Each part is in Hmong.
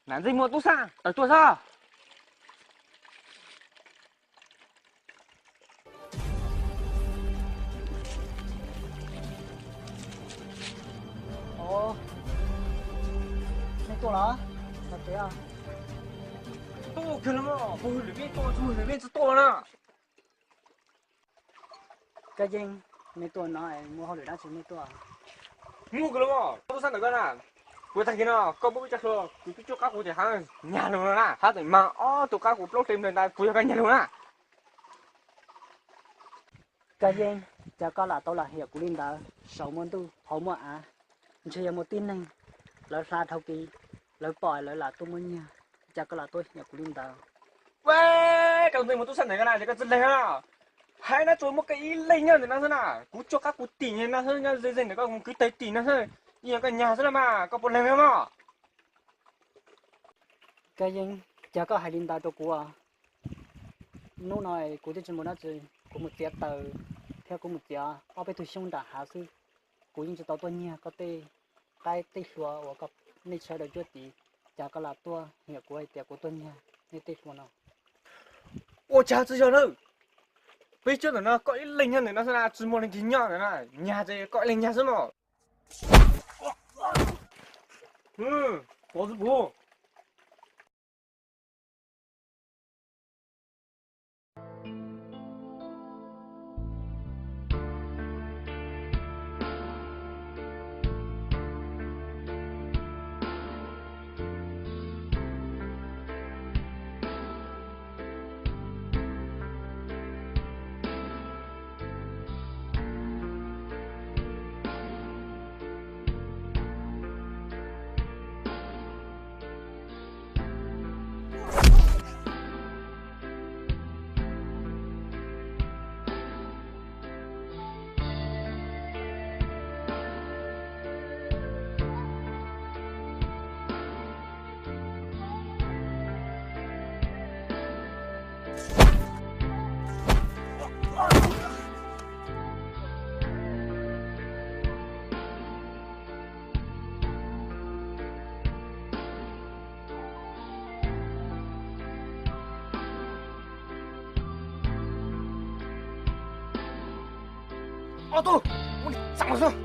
Nam ntxij muaj tub sab tawm tuaj xwb. Nej tuaj los? Tuaj kiag los, puag hauv lwm peb tuaj, puag hauv lwm peb tsis tuaj los na. Kab Yeeb, nej tuaj no muaj hauj lwm dab tsi nej tuaj? Muaj kawg los, tub sab ntawm koj na. Kuv tag kis no koj muab peb cov hlua kwv peb cuaj qab kuv tias hab nyag lug no na, hab tseem mag ob tug qab kuv plaub hli nplawg ntawd, puas yog koj nyag lug na? Kab Yeeb, cas koj lam tau lam hiam kuv li ntawd? Saum muaj ntuj hauv muaj av, ntshe yog muaj tib neeg lawv hla dhau kis, lawv pom lawv lam tuaj muab nyiag, cas koj lam tuaj hiam kuv li ntawd? Ua, koj ntxij muaj tub sab ntawm koj na ces koj txawj leeg na. Hais no tsuas muaj koj ib leeg nyob ntawm no xwb na, kuv cuaj qab kuv tim no xwb, nyob ze ze ntawm koj kuv kwv tawg tim no xwb, yeej yog koj nyag xwb los mas, koj puas leeg mog? Kab Yeeb, cas koj hais li ntawd rau kuv? Hnub no kuv twb tsis muaj dab tsi, kuv mus txiav taws thiab kuv mus txiav ob peb tug xyoob nram hav xwb. Kuv yeej tsis tau tuaj nyiag koj tej qaib tej hlua uas nej sawv daws cuab tiv, cas koj lam tuaj hiam kuv hais tias kuv tuaj nyiag nej tej hlua no? Ua cas tsis yog na, peb cuab ntawm no koj ib leeg nyob ntawm no xwb na, tsis muaj leej twg nyob ntawm no, nyag ces koj ib leeg nyag xwb mog. Pov xwb puv. Ob tug, ua li txaus xwb.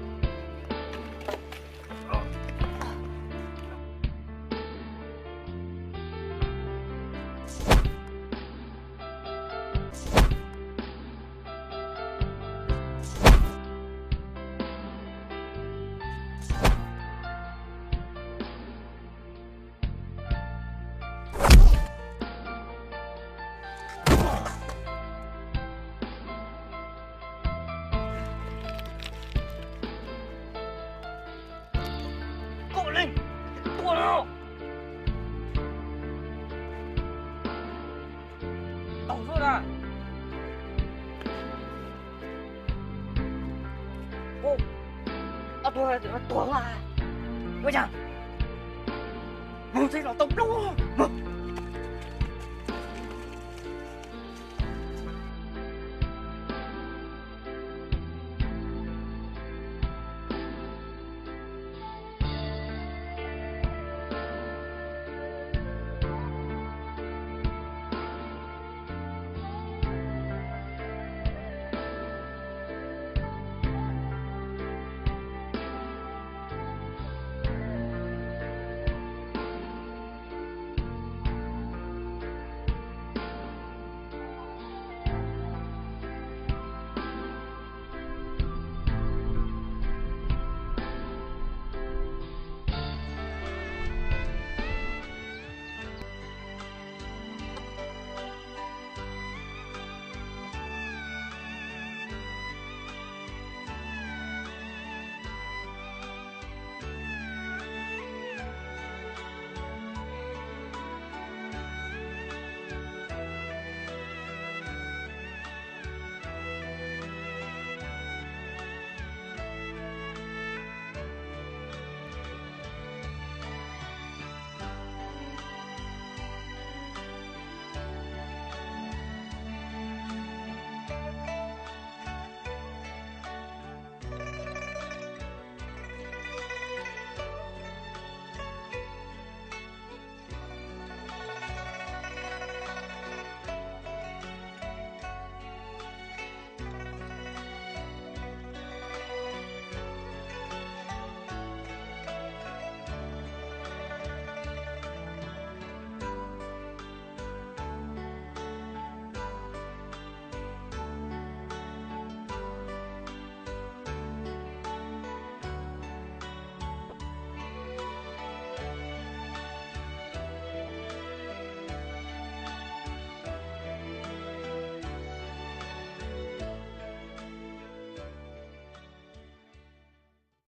Koj leej tuaj no. Tau xwb na. Ob tug tuag, ua cas mus txij los tau plaub.